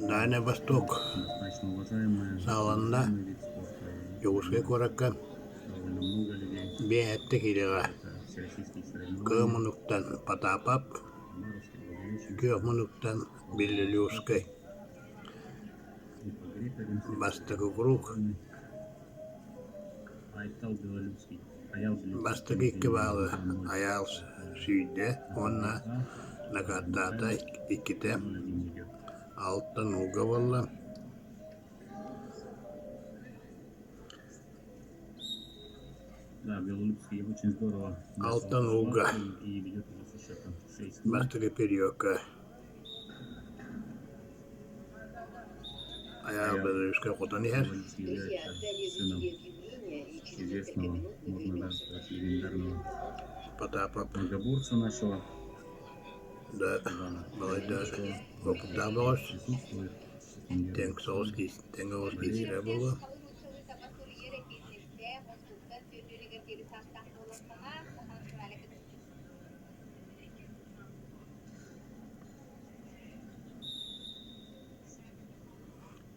Дальний Восток Достаточно уважаемый, саҕаланна уважаемый вид спорта. И Дьокуускай куоракка довольно много людей. биэһэттэ киирэҕэ Это всероссийские Кыа соревнования. муннуктан Потапов, Хабаровске, Благовещенске, Күөх муннуктан Беллюльскай И по греко-римской Бастакы круг сборной. Айтал Белолюбский. Аял Белолюбский. Бастакы икки баалы Айаал сүүйдэ уонна накааттаата иккитэ 0-1 ведет. алтан ууга буолла Да, Белолюбский очень здорово начал Алтан ууга схватку и ведет уже со счетом 6-0. бастакы периодка Айаал Белолюбскай хотон иһэр Белолюбский Друзья, является далее сыном увидели объявление и через несколько известного, минут мы можно даже вернемся в сказать, студию. легендарного Потапов многоборца нашего да Ивана балайда Белолюбского. опыттаах бөҕөс Присутствует в тэҥ соҕус киис тэҥ оҕус киирсэрэ буолуо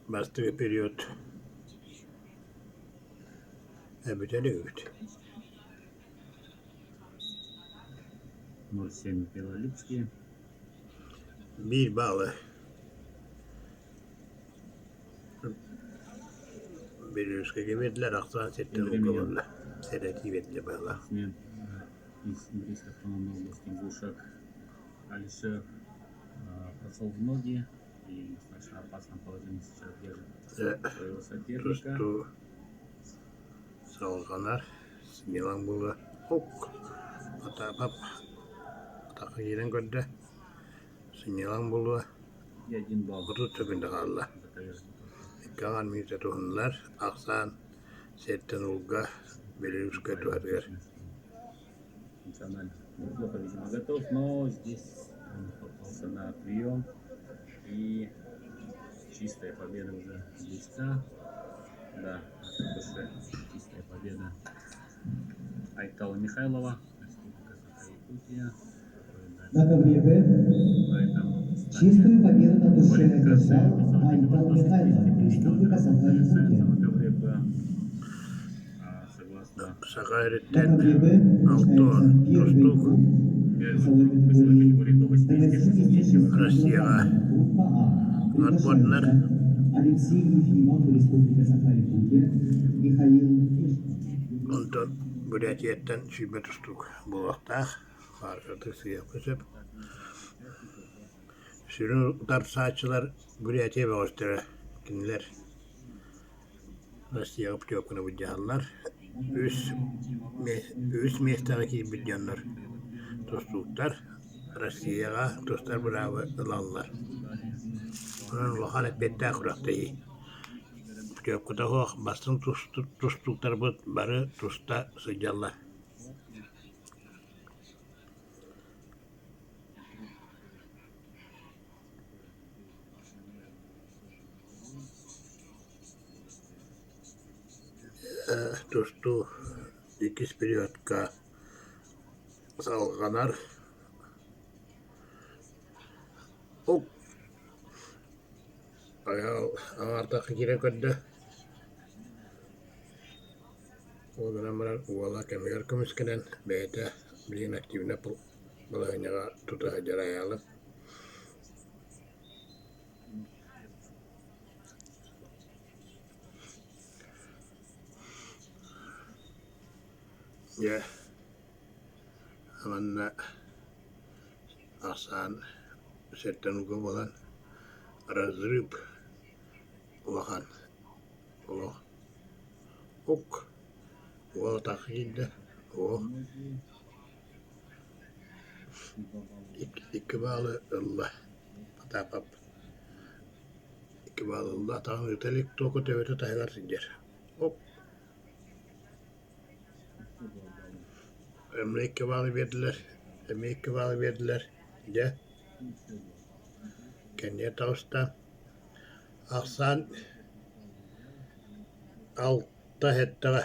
Бастакы период эбитэ илик 0-7 Белолюбский. Биир баалы Белорусскайга биэрдилэр, ахсаан сиртэн Тем ууга временем барда, сэрэтии биэрдэ быһыылаах. спортсмен э, из Еврейской автономной области Ингушек Алишер э, прошел в ноги и в достаточно опасном положении сейчас держит Э, своего соперника. Тустуу салҕанар, смелаҥ буолуо. Ок, Потапов атахха киирэн көрдө, сынньалаҥ буолуо, И один балл 30 секунда хаалла. за ковер. Икки аҥаар мүнүүтэ туһуннулар, ахсаан сиртэн ууга Белорусскай туһатыгар Функционально неплохо, видимо, готов, но здесь он попался на прием. И чистая победа уже близка. Да, это уже чистая победа Айтала Михайлова, Республика Саха-Якутия. который На далее ковре Б в этом стадии чистую победу на душе квалификации одержал весовой Айтал категории до Михайлов, 65 Республика килограмм завершается Саха-Якутия. на ковре Б. А, Согласно Саха На эриттэн ковре Б Алтон начинается первый тустуук круг первый весовой круг весовой категории категории до до 86 86 килограмм. Россияҕа килограммов, группа А. отборнар Приглашаются Алексей Ефимов, Республика Саха-Якутия, Михаил Фишман. Онтон Бурятияттан сүүрбэ тустуук буолуохтаах, пааркатык сыһыахха сөп. Сүрүн утарсааччылар Бурятия бөҕөстөрө, кинилэр Россияҕа путевканы былдьаһаллар. Үс, үс миэстэҕэ киирбит дьоннор тустууктар Россияҕа тустар быраабы ылаллар. Онон улахан эппиэттээх күрэхтэһии. Путевката суох бастыҥ тустууктарбыт бары туста сылдьаллар. Тустуу иккис периодка салҕанар. Оп аҥаардахха киирэн көрдө Ол гынан баран уола кэмигэр көмүскэнэн бэйэтэ билигин активнай балаһыанньаҕа тута сылдьар айаалы Дьэ манна ахсаан сиртэн ууга буолан разрыв улахан олох ук уол атахха киирдэ оо Икки баалы ылла Потапов икки баалы ылла атаҕын ыыта илик туока төбөтө таһыгар сылдьар оп Эмиэ икки баалы биэрдилэр, эмиэ икки баалы биэрдилэр дьэ кэннигэ таҕыста Ахсаан алта сэттэҕэ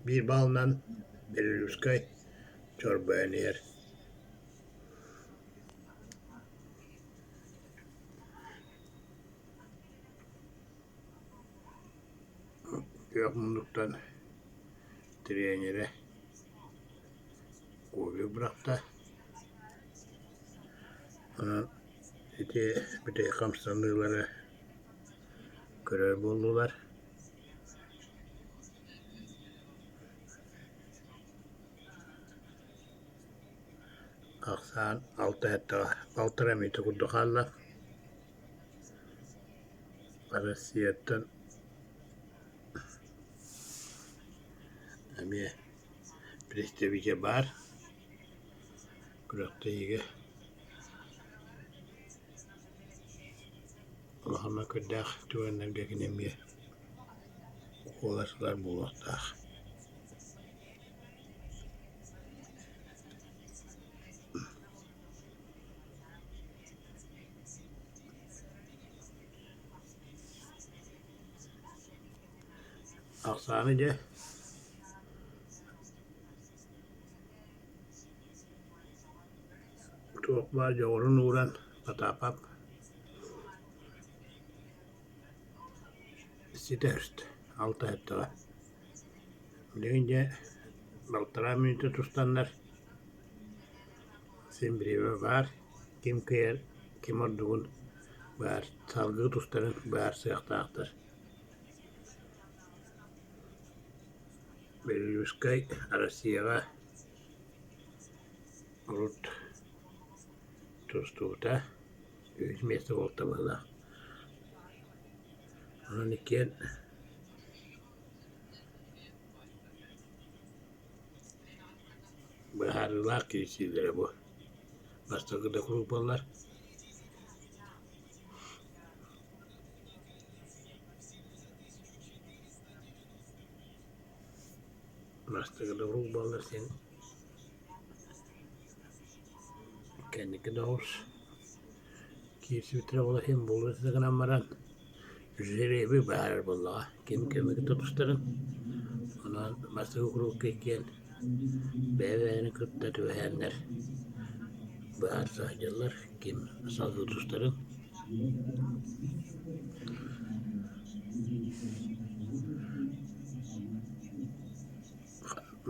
биир баалынан Белорусскай чорбойон иһэр Күөх муннуктан тренерэ Кубик бырахта. Онон ити бүтэй хамсаныылары көрөр буоллулар. Ахсаан алта эттэҕэ балтараа мүнүүтэ курдук хаалла. Россияттан эмиэ представитель баар күрэхтэһиигэ улахан мөккүөрдээх түгэннэргэ кини эмиэ куолас ылар буолуохтаах. Ахсааны дьэ туох баар дьоҕурун ууран Потапов ситэ түстэ, алтыһыттаҕа. Билигин дьэ балтараа мүнүүтэ тустаннар син бириэмэ баар, ким кыайар, ким ордугун баар, салгыы тустарын быһаарсыахтаахтар. Беллюскай Россияҕа урут тустубута, үһүс миэстэ буолта быһыылаах. Онон иккиэн Быһаарыылаах киирсиилэрэ бу бастакы да куруук буоллар. Бастакы да куруук буоллар син кэнники да оҕус киирсибиттэрэ буолла иһин буолуо этэ гынан баран жеребий быһаарар буоллаҕа ким кими кытта тустарын. Онон бастакы куруук иккиэн бэйэ-бэйэни кытта түбэһэннэр быһаарса сылдьаллар ким салгыы тустарын.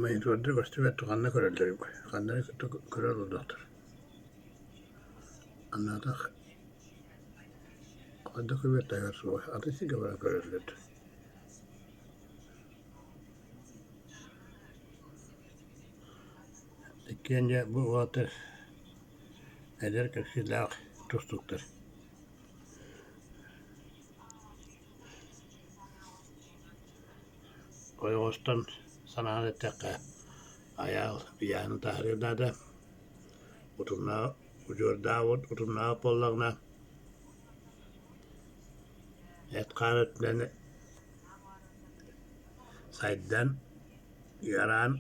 Монитордар көстүбэт ханна көрөллөр ханна көрөр олордохтор. Анаатах хайдах үбү таһыгар суох атын сиргэ баран көрөллөр. Иккиэн дьэ бу уолаттар эдэр кэскиллээх тустууктар. Ойоҕостон санаан эттэххэ, айаал ыйааһыны таһаарыа наада. Утумнаах удьуордаабыт утумнаах буоллаҕына, эт-хаан өттүнэн сайдан, ыараан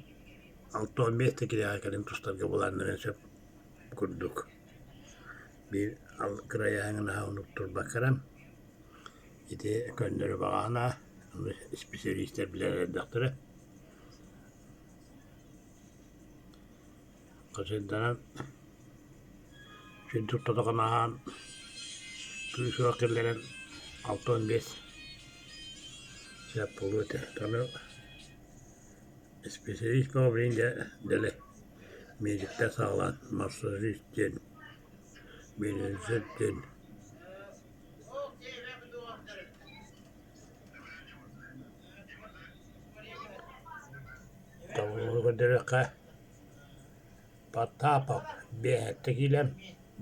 65 да килэҕэ кэлин тустарга былааннарыан сөп курдук. Биир кырайааһыҥҥын аһа оннук турбакка эрэ ити көннөрү баҕаһына исписэлиистэр билэр эрдэхтэрэ. Хачайданан сирдик тотоҕун аһаан күүс-уох киллэрэн 65 сөп буолуо этэ. Ону исписэлиис бөҕө билигин дьэ дэлэй медиктэр саҕалаан массажист диэн, менеджер диэн Тобулу көрдөрүөххэ Потапов биэһэттэ киилэм,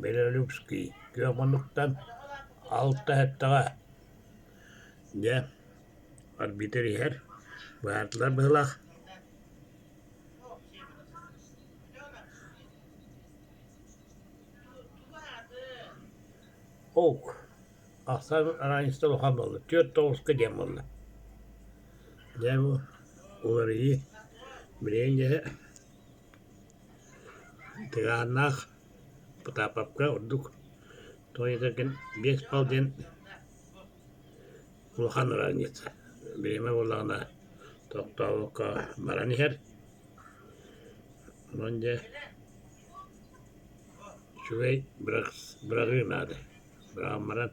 Белолюбский күөх муннуктан алта эттэҕэ дьэ арбитр иһэр, быһаардылар быһыылаах. Ок, ахсаан араанньыста улахан буолла, 4 тоҕуска диэн буолла. Дьэ бу уларыйыы билигин дьэ тыгааннаах Потаповка ордук тоҕо диэтэргин 5 балл диэн улахан разница. Бириэмэ буоллаҕына тохтообокко баран иһэр. Онон дьэ үчүгэй быраҕыы наада. Быраҕан баран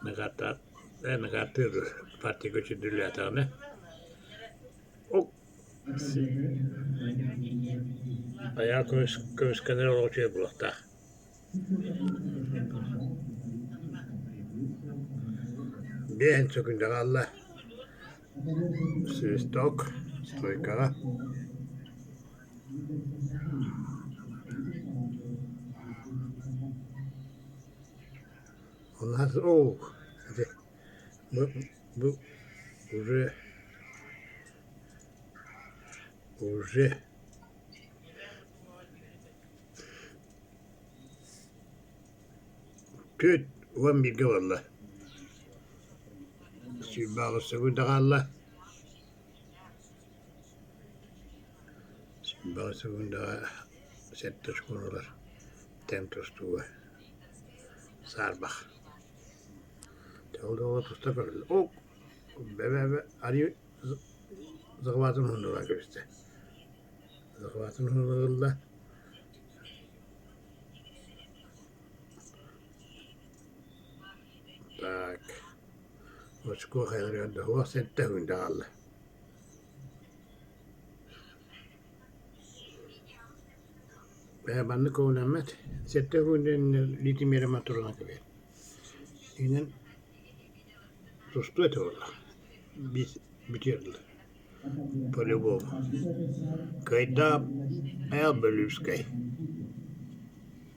накаттаат. Эн хааттыыр партия көчүрдүлээтэҕинэ Айаа көмүскэнэр олох үчүгэй буолуохтаах. Биэһин сөкүүндэ хаалла. Свисток, стойкаҕа. У нас оо, ити бу бу уже уже 41-гэ буолла. 28 секунда хаалла. 28 секундаҕа сэттэ очкону ылар тэҥ тустууга саарбах. Ол да буоллар туста көрүллэр. О, бэбэ арыы захватын уһуннулар кэбистэ. Захватын уһуннулла. Так, очко хайаларыгар да суох сэттэ күндэ хаалла. Ээ, маннык көҥүллэммэт. Сэттэ күнүнэн литимиэрэ турунан кэбиһэр. Инэн тустуу этэ буолла. Бүтүөр дылы. По-любому. Кыайда Айал Бөлүүскэй.